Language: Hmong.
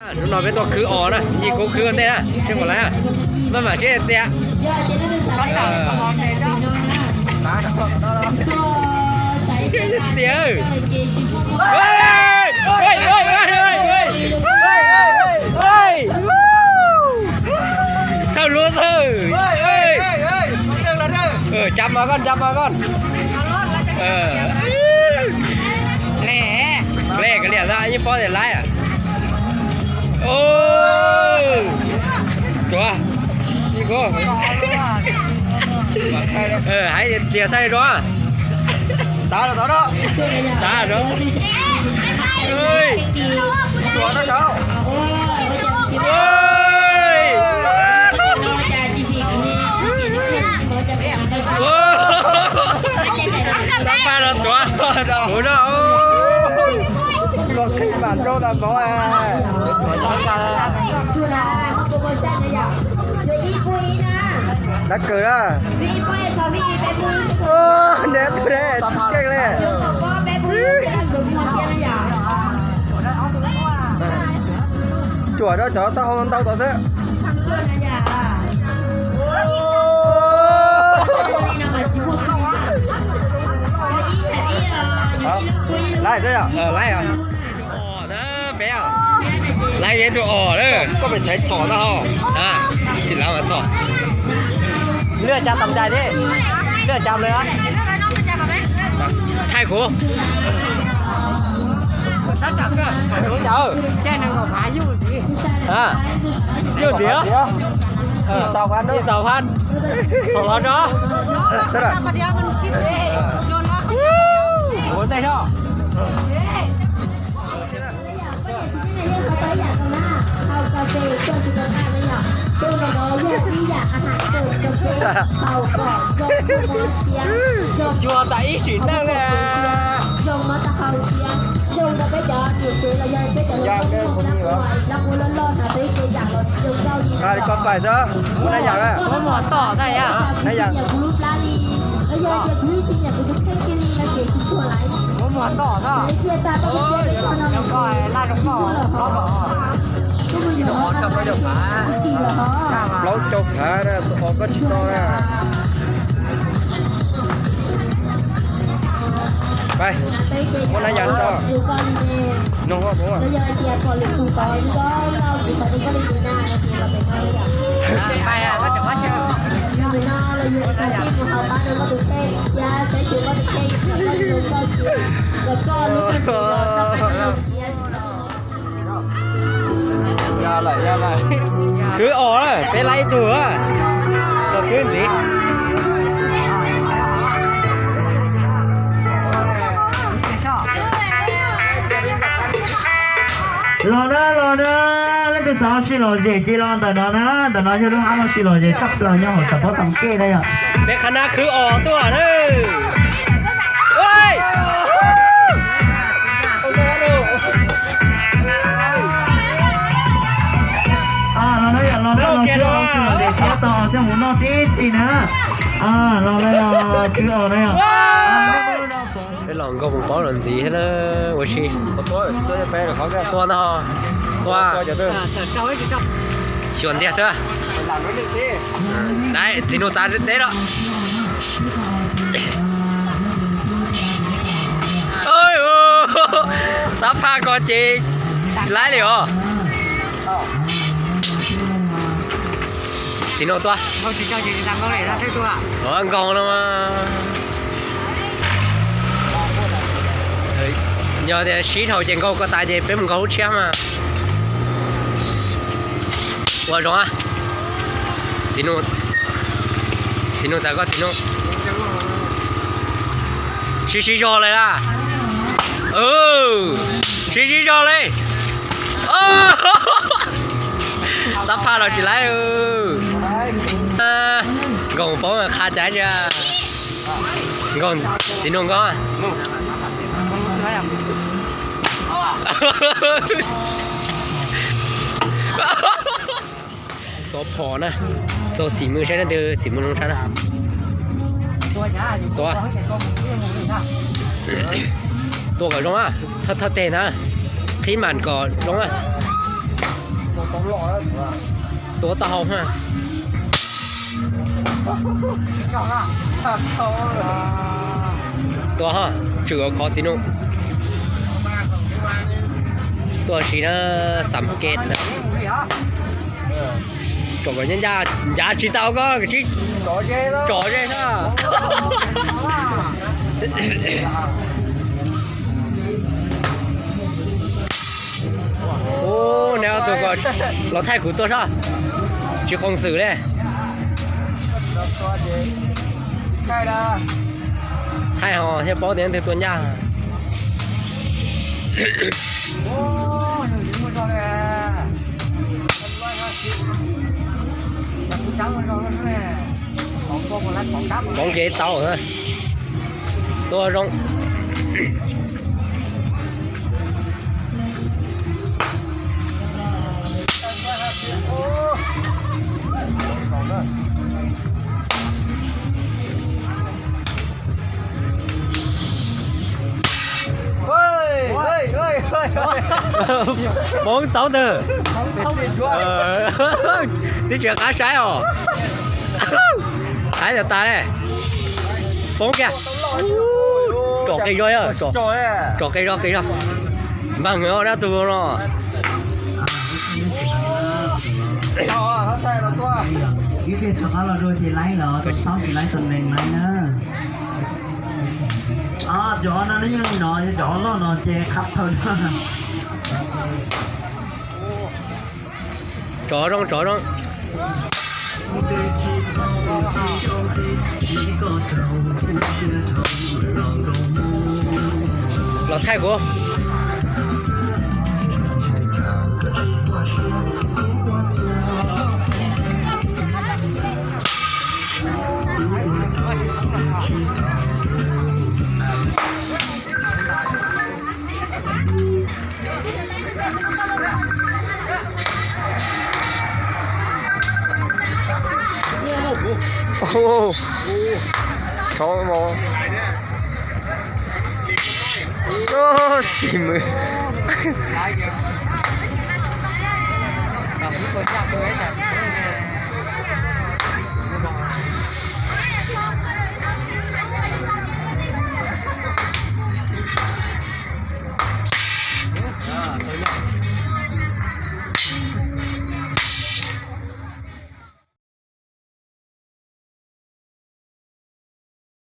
Hnub no peb tuaj khwv os na, yig kuv khwv ua ntej na, seb puas laiv na. Maj mam seb txias. Txias. Thawj lub thawj. Cab mas koj, cab mas koj. Ple, kav liam xwb, yeej paub tias laiv. Tuav, hais tias thaij rau. Tav rau. Xab phaj no tuav kuv no. Luag qhib mam rau tas mov. Dab kawg na. Niam tus ne tsis keej li. Cuam rau cov taub hau ntau tod xwb. Laiv xwb yom. Peb, laiv tus os lawm. Koj pes txhais txhom na ho. Tsis laiv mas txhom. Lwaj cas tau cai thiab. Lwaj cas lawm. Thaij kuv. Yug ntxiv. Ib xaus phab. Txhom los rau. Ua ntej os. Yuag tas ib sim neej li. Hais li koj pais xwb, muaj nab yam na. Nab yam. Plaub caug phav na, tus os koj tsis tau na. Pais, muab nab yas tso. Noog koj puas. Khwv os, peb laib ib tug los khwv ntxiv. Los na, los na, leej twg xav ua si lom zem ces los ntawm no na, ntawm no yog lub hab ua si lom zem tshaj plaws nyob hauv Xav Pob Xeem Kej na yom. Peb qhab nab khwv os tuaj na. Los na yom, los na, los khwv os, ua si lom zem thiab tau os coj mus noj tib si na. Los na, los khwv os na yom. Peb los nkaug mus paub los ntxiv thiab na, ua si. Tua ntag, tua xyuas ntiag xwb. Txiv Nuj txav teb los. Xab phaj ko ces laib li os. Txiv Nuj tua. Nkaug no mas. Yog tias sib dhau ces nkaug ko tas ces peb mus nkaug lub tshiab mas. Ua zoo. Txiv Nuj, Txiv Nuj txav koj Txiv Nuj. Sib sib zog li na. Sib sib zog li. Xab phaj los tsis laib. Nkaug paub qha cas tsi. Nkaug, Txiv Nuj nkaug. Xov phom na, xov xim mws saib leej twg xim mws zoo tshaj na. Tua, tua kom zoo na, thawj thawj teg na, qhib mam kom zoo na. Tua tau hau ha. Tua ha, tswm khov txiv nus. Tua si na, xam ke na. Tsom kom ncaj ncaj, ncav tsis tau koj tsis tsom ze na. Ub, neb ob tug ko los thaij kuv tuaj soj, tsis qoos xwm li. Thaij ho thiaj paub tias leej twg tua ncaj. Pov kev tau, tua zoo. Poob tau ntag. Twb tsis qab saib os. Saib tas tas li. Poob kiag. Tsom qis zog, tsom qis zog, qis zog. Npaj nws dab tug no. Ib pliag rov qab los dua ces laib los, tus txhob tsis laib tus nees laib na. Cov no nws yeej li no, cov loj no ces qhab thawj na. Tsom zoo, tsom zoo. Los thaij kuv. Tsis mus.